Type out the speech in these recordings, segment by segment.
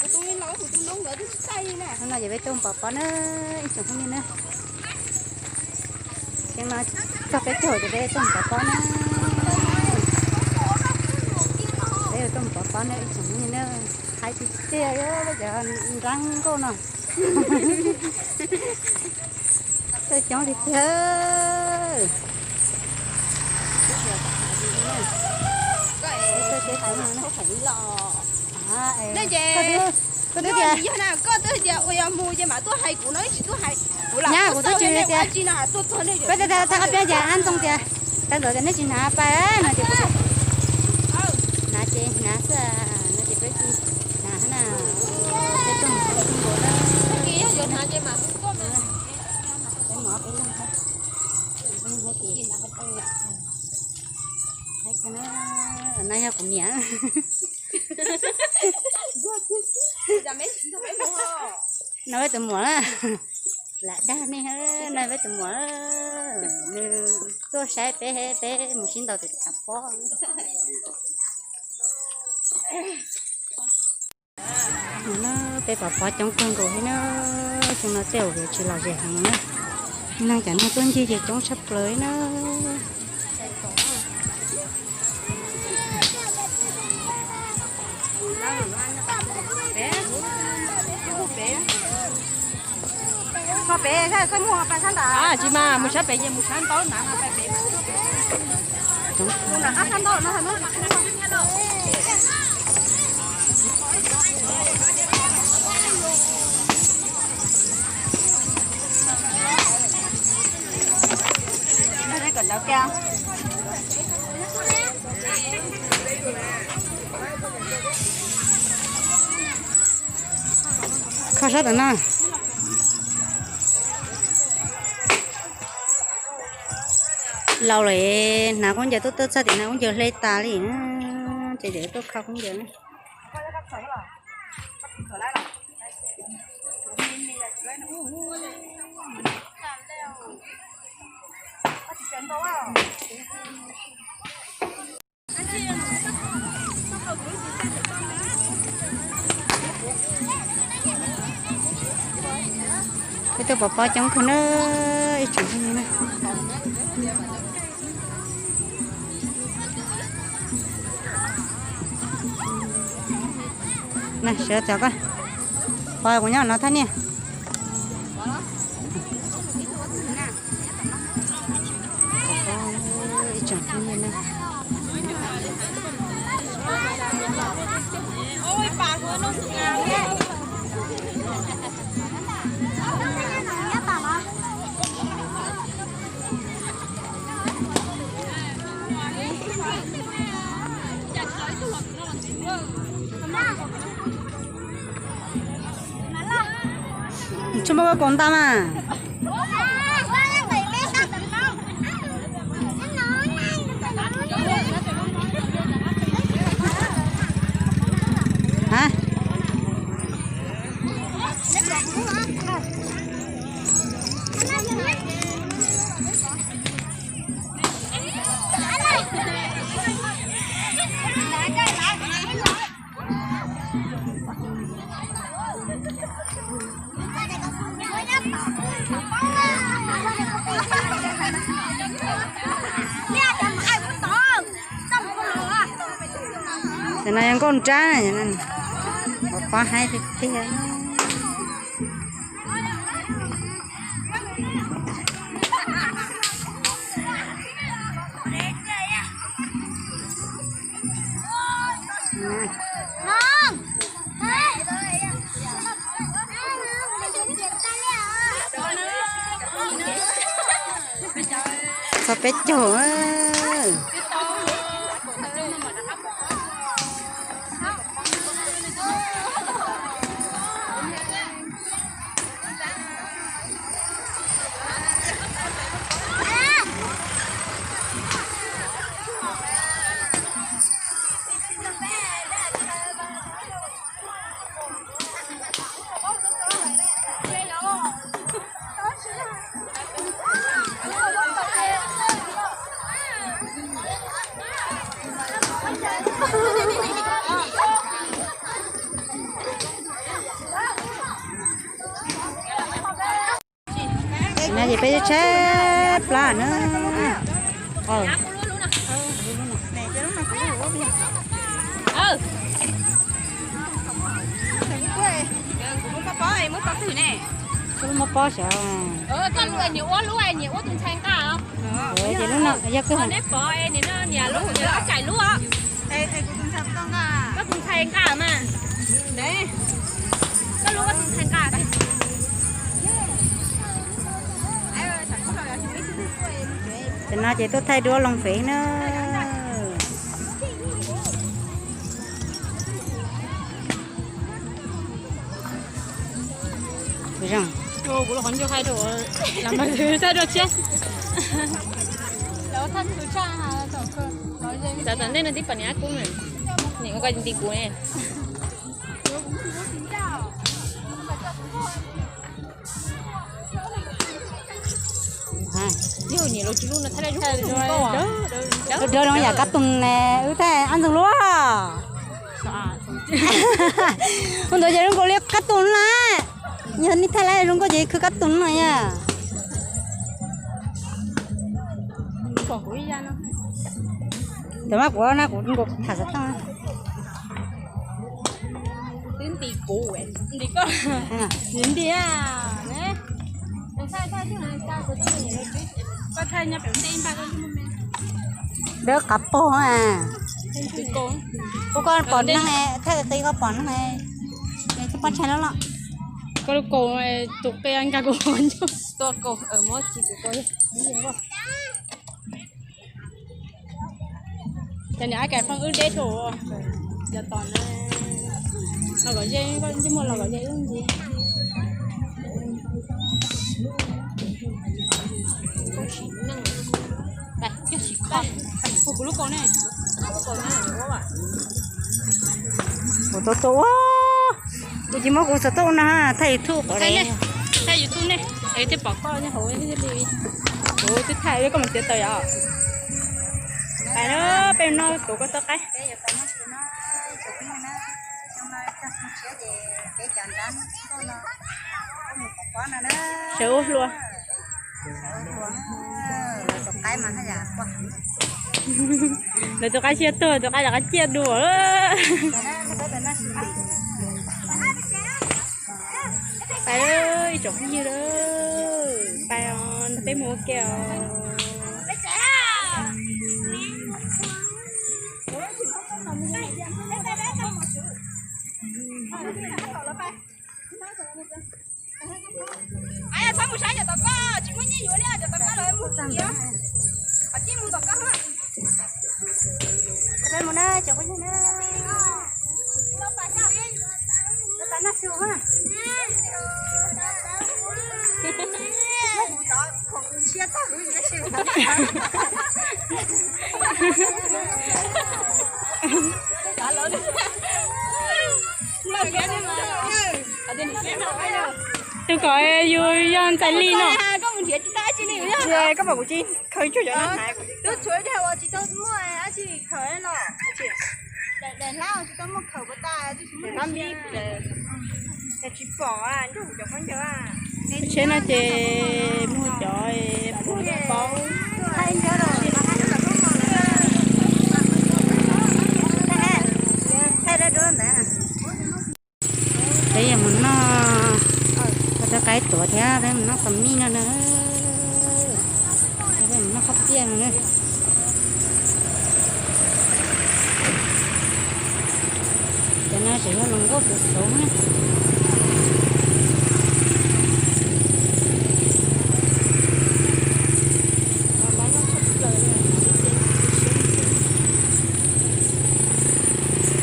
Hnub no ces peb tuaj mus pov pob na, ib tsoom phooj ywg na. Xyoo no txog peb caug ces peb tuaj mus pov pob na. Peb yuav tuaj mus pov pob na ib tsoom phooj ywg na. Haib tiag tiag cov nraub nkauj no. Tuaj coob tiag tiag. Koj twb tias, nyab kuv twb tsis tias, peb tias tag qab peb tias ab ntxoo tias, tau ntawd tias nej tsis hnav pais no ces kuv hnav ces hnav xwb no ces peb tsis hnav na. Peb tuaj mus pov pob na. Peb mus ob peb leeg thiab. No yog kuv niam. No peb tus muam na. Lam dag nej, no peb tus muam, nws tuaj saib peb, peb mus sib ntaus tus tshav pob. Peb pov pob coob kawg nkaus li na. Xyoo no tej zaum yuav tsis lom zem heev na. Neeg, cov neeg tuaj ncig ces coob tshaj plaws li na. Tsis mas mus sab pem ces mus sab ntaub nrad no, pais pem. Mus nram qab sab ntaub no. Kho sab tom no. Laus lawm, hnav khaub ncaws tuaj tuaj txog tim no khaub ncaws hle tas li na. Ces tseem tuaj kho khaub ncaws na. Peb tuaj pov pob coob kawg na, ib tsoom phooj ywg na. Na, sawv txog koj, pov kuv nyob no thaj niaj. Ib tsoom phooj ywg na. Tsis muaj koj kaus ntaj mas. Ha? Tam no yog nkauj nrab, pob haib tiag tiag. Txog peb caug. Peb tshaib plab na. Muab pob xyov. Ces lub no yog koj. Tam no ces tuaj thaij duab loo fev na. Kuv los qhov ncauj hais rau, los mas thaij dua thiab. Txav tom ntej no tib pom niam kub na, niam ua koj nti kuv ne. Yog niam los tsis lub no thaij zoo yam kab tus ne, wb thaij ab ntxoog luaj. Ua ntawd ces zoo nkaus li kab tus na. Yog nej thaij lawm zoo nkauj ces khwv kab tus no yom. Cov mab kuv na kuv nkaus tham xov tooj. Twb nti kuv, nti koj, nti nti. Dawb qav pog. Ua koj pom neeg, thaij qi koj pom neeg, twb poj ntshai loj loj. Koj lub kaus tus qia nkag kuv ncauj. Tua kaus, muab tsis tus kaus. Cov niam ab kaim phooj wb deb rau, cov tom na, los kom ze, koj ntsej muag los kom ze wb ntxiv. Kuv lub kaus ne, kuv tau tua ua, kuv tsis muab kuv xov tooj no thaij YouTube pom ne, thaij YouTube ne, thiaj pom koj hauv li. Kuv twb thaij koj mus txiav taws yom. Pais na, peb no tuav koj toj qaib. Sawv ua hlua. Lawv tus qaib tsis tuag, tus qaib lawv qab ciaj dua. Pais ib tsoom phooj ywg, pais os, nrog peb mus ua ke os. Txhob mus saib cov tom koj, tsis muaj nyiaj yuav li, cov tom koj los mus kiag, qhov tij mus tom koj. Peb mus na cov phooj ywg na. Tus kom yus yog Ntxhais Lis no. Koj pom kuv tsis khaws cuag cov no hnav. Twb tshuav ib daim uas tsis tau muaj dab tsi khaws los, daim hlab tsis tau muaj khaws puas tas, tsis pom nrog kuv cov khaub ncaws. Tsheb no ces muag cov pub paub. Peb yuav mus noj, peb rau qaib tuav thiab peb mus noj pos mij no na. Peb mus noj qhob piaj no na. Cov no tseem yog hluas nkauj tus xauv na.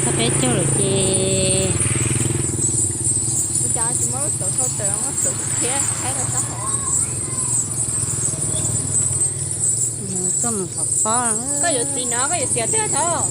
Tau peb caug lawm ces tuaj mus thov pob. Koj yuav txiv no, koj yuav txiv twg tau?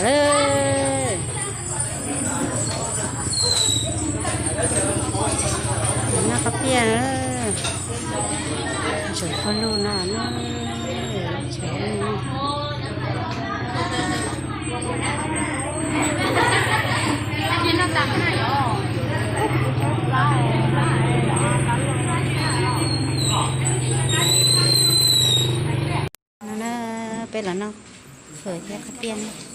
Lawm, noj qab piaj, tseem pog lug no, tseem no na, peb los noj fawm thiab qab piaj.